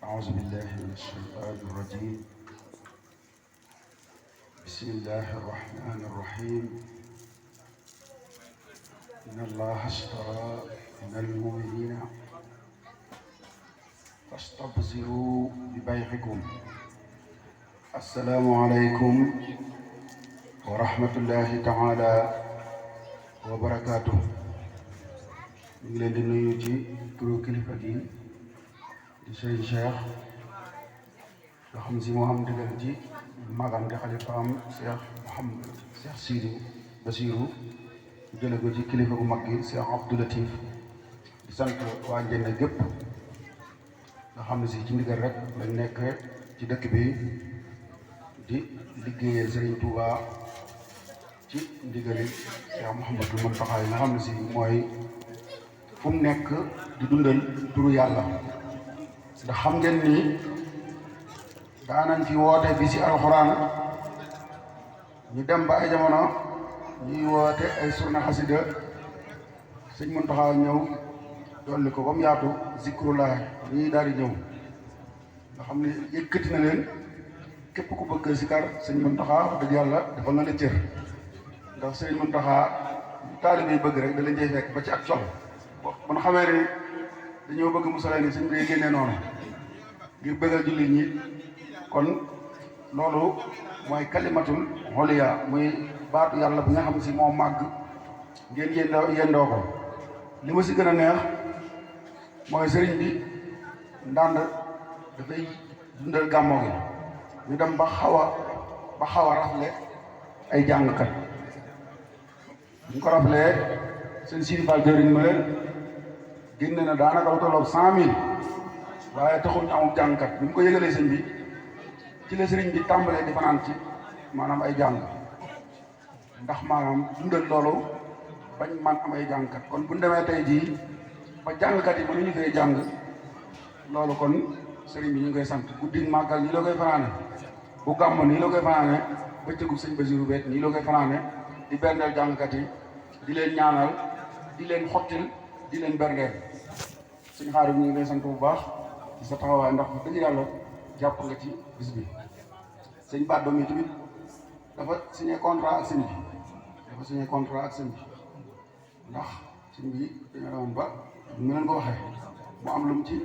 أعوذ بالله من الشيطان الرجيم. بسم الله الرحمن الرحيم. إن الله اشترى من المؤمنين فاستبشروا ببيعكم. السلام عليكم ورحمة الله تعالى وبركاته. ñu ngi leen di nuyu ci turu kilifa gi di Sëriñ Cheikh nga xam si moo am digal ci magam di xalifaam Cheikh Mouhamed Cheikh Sidi Basirou jële ko ci kilifa bu mag gi Cheikh Abdou Latif di sant waa Njenne gépp nga xam ne si ci ndigal rek lañ nekk ci dëkk bi di liggéeyal Sëriñ Touba ci ndigali Cheikh Mouhamadou Mountakha nga xam ne si mooy fu mu nekk di dundal turu yàlla ndax xam ngeen ni daanañ fi woote bi ci alxuraan ñu dem ba ay jamono ñuy woote ay surna xasida sëñ Muntaxa ñëw dolli ko ba mu yaatu zikrullah ñii daal di ñëw nga xam ne yëkkati na leen képp ku bëgg sikar sëñ Muntaxa wax dëgg yàlla dafa na la cër ndax sëñ Muntaxa taalibe yi bëgg rek da leen jey fekk ba ci ak col bu ñu xamee ne dañoo bëgg musalee ni sëñ bi génnee noonu ngir bëggal jullit ñi kon loolu mooy kalimatul xoliya muy baatu yàlla bi nga xam si moo màgg ngeen yendoo ko li ma si gën a neex mooy sëriñ bi ndànd dafay dundal gàmmo gi ñu dem ba xaw a rafle ay jàngkat ñu ko raflee seen Sidi Fall jëriñ ma leen génne na daanaka lu tolloog 100 000 waaye taxul ñu amul jàngkat bi mu ko yëgalee sëñ bi ci la sëriñ bi tàmbalee di fanaan ci maanaam ay jàng ndax maanaam dundal loolu bañ man am ay jàngkat kon bu ñu demee tey jii ba jàngkat yi mënuñu fee jàng loolu kon sëriñ bi ñu ngi koy sant guddi màggal nii la koy fanaane bu gàmmo nii la koy fanaane bëccëgu sëñ Basiru beet nii la koy fanaane di berndeel jàngkat yi di leen ñaanal di leen xottil di leen berndeel suñu xaarim ñu ngi lay sant bu baax ci sa taxawaay ndax dëgg yàlla jàpp nga ci bis bi sëñ Baddo mi tamit dafa signé contrat ak sëñ bi ndax sëñ bi dañoo demoon ba mu leen ko waxee mu am lu mu ci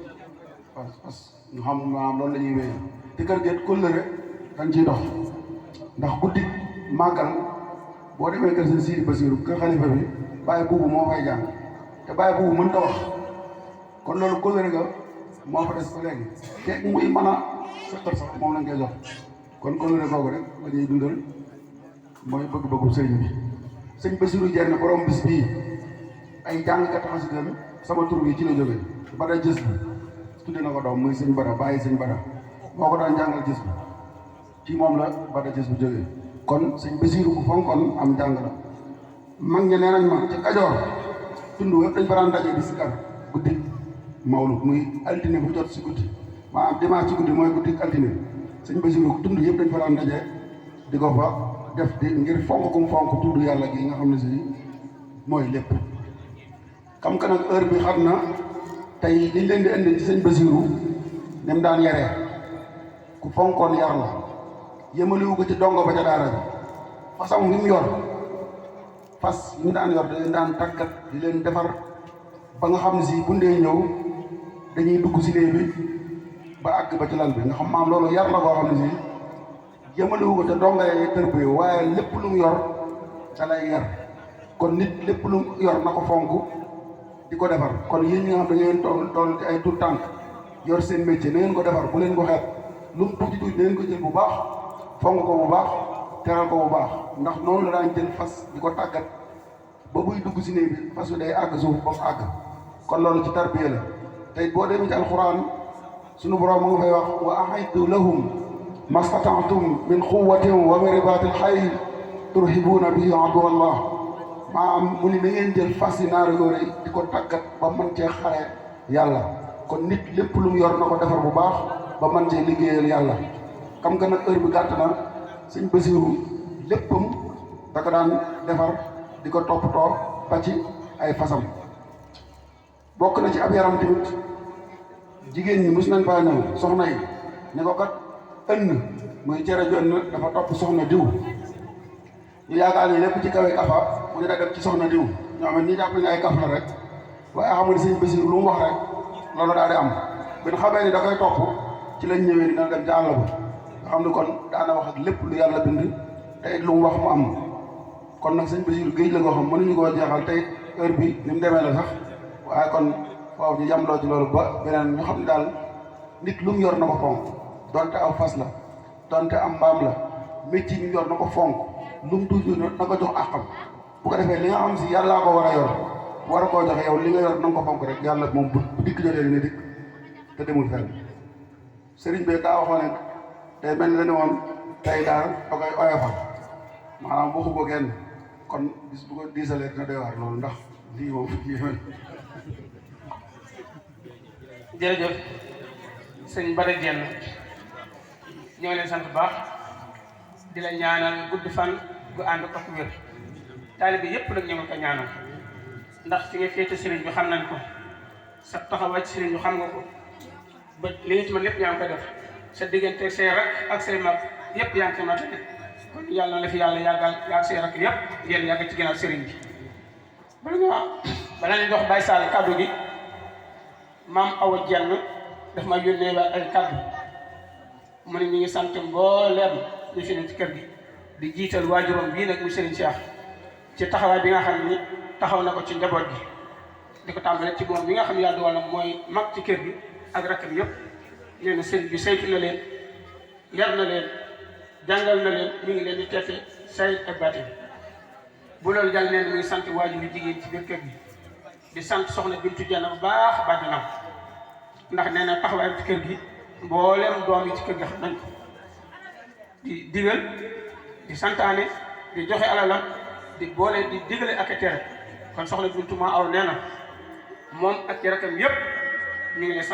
parce que ñu xam maanaam loolu la ñuy wéyee te kër geet kóllëre dañ ciy dox ndax guddi màggal boo demee kër sëñ Sidi Basiru kër xalifa bi bàyyi buubu moo fay jàng te bàyyi buubu mënta wax kon loolu kóllëre ga moo fa des ba léegi te muy mën a sëqal sax moom lañ koy jox kon kóllëre googu rek la ñuy dundal mooy bëgg-bëggu sëriñ bi sëñ Basiru Jenn borom bis bii ay jàngkat xasidam sama tur bi ci la jógee Bada Jës bi tudde na ko doom muy sëñ Bada bàyyi sëñ Bada moo ko daan jàngal Jës bi ci moom la Bada Jës bi jógee kon sëñ Basiru bu fonkoon am jàng la mag ñi nee nañ ma ci Kajoor tund wépp dañ fa daan daje di sikar guddi mawlud muy altine bu jot si guddi maanaam dimanche ci guddi mooy guddi altine sëñ Basiru tund yëpp dañ fa daan daje di ko fa def di ngir fonk kum fonk tudd yàlla gi nga xam ne si mooy lépp xam ka nag heure bi xam na tey liñ leen di indi ci sëñ Basiru nem daan yaree ku fonkoon yar la yëmaliwu ko ci dongo ba ca daara bi façon bi mu yor fas yi mu daan yor da leen daan tàggat di leen defar ba nga xam ne si bu ndee ñëw dañuy dugg si néeg bi ba àgg ba ci lal bi nga xam maam loolu yar la boo xam ne si yëmaliwu ko te dongo yi tër bi waaye lépp lu mu yor da lay yar kon nit lépp lu mu yor na ko fonk di ko defar kon yéen ñi nga xam da ngeen toll ci ay tout tànk yor seen métier na ngeen ko defar bu leen ko xeeb lu mu tuuti tuuti na ngeen ko jël bu baax fonk ko bu baax teral ko bu baax ndax noonu la daan jël fas di ko tàggat ba buy dugg si néeg bi fas wi day àgg suuf ba mu àgg kon loolu ci tarbiya la tey boo demee ci alxuraan sunu borom mu ngi fay wax wa a'iddu lahum mastata'tum min quwwatin wa min ribatil xayl turhibuuna bihi aduwallah maanaam mu ni na ngeen jël fas yi naaru góor yi di ko tàggat ba mën cee xare yàlla kon nit lépp lu mu yor na ko defar bu baax ba mën cee liggéeyal yàlla xam nga nag heure bi gàtt na sëñ Basiru léppam da ko daan defar di ko toppatoo ba ci ay fasam bokk na ci ab yaram tamit jigéen ñi mos nañ faa ñëw soxna yi ne ko kat ënn muy cere ju ënn dafa topp soxna diw ñu yaakaar ni lépp ci kawe kafa mu ne da dem ci soxna diw ñoo xam ne ñi jàpp ne ay kaf la rek waaye xamul sëñ Basiru lu mu wax rek loolu daal di am bi ñu xamee ni da koy topp ci lañ ñëwee ni dana dem ci àll ba nga xam ne kon daana wax ak lépp lu yàlla bind te it lu mu wax mu am kon nag sëñ Basiru géej la nga xam mënuñu koo jeexal te it heure bi ni mu demee la sax waaye kon foofu ñu yamloo ci loolu ba beneen ñu xam ne daal nit lu mu yor na ko fonk donte aw fas la donte am mbaam la métier mi yor na ko fonk lu mu tuuti na ko jox àqam bu ko defee li nga xam si yàllaa ko war a yor war a koo joxe yow li nga yor na nga ko fonk rek yàlla moom bu dikk jotee dina dikk te demul fenn sëriñ bi daa waxoon ne day mel ne woon tey daal da koy oyofal maanaam waxu ko kenn kon bis bu ko diisalee dina doy waar loolu ndax lii moom jërëjëf sëñ Bada Dieng ñoo ngi leen sant bu baax di la ñaanal gudd fan gu ànd ak wér taalibe yépp nag ñu ngi ko ñaanal ndax fi nga féete sëriñ bi xam nañ ko sa taxawaay ci sëriñ bi xam nga ko ba li nga ci mën lépp yaa ngi ko def sa diggante say rak ak say mag yépp yaa ngi ko matale kon yàlla na la fi yàlla yàggal ak say rak yépp ngeen yàgg ci ginnaaw sëriñ bi bala ñu jox Baye Sall kaddu gi maam Awa Dieng daf ma yónnee ba ay kaddu mu ne ñu ngi sant mbooleem ñu fi ne ci kër gi di jiital waajuram bii nag mu Serigne Cheikh ci taxawaay bi nga xam ni taxaw na ko ci njaboot gi di ko tàmbale ci moom bi nga xam ne yàlla dogal na mooy mag ci kër gi ak rakkam yëpp nee na sëriñ bi saytu na leen yar na leen jàngal na leen mi ngi leen di teete say ak baatin bu loolu jàll nee na mi ngi sant waajur yu jigéen ci biir kër gi di sant soxna Bintu Jenn bu baax bàjjanam ndax nee na taxawaayam ci kër gi mboolem doom yi ci kër gi xam nañ ko di digal di santaane di joxe alalam di boole di digale ak a tere kon soxna Bintu ma aw nee na moom ak ci rakam yëpp ñu ngi lay sant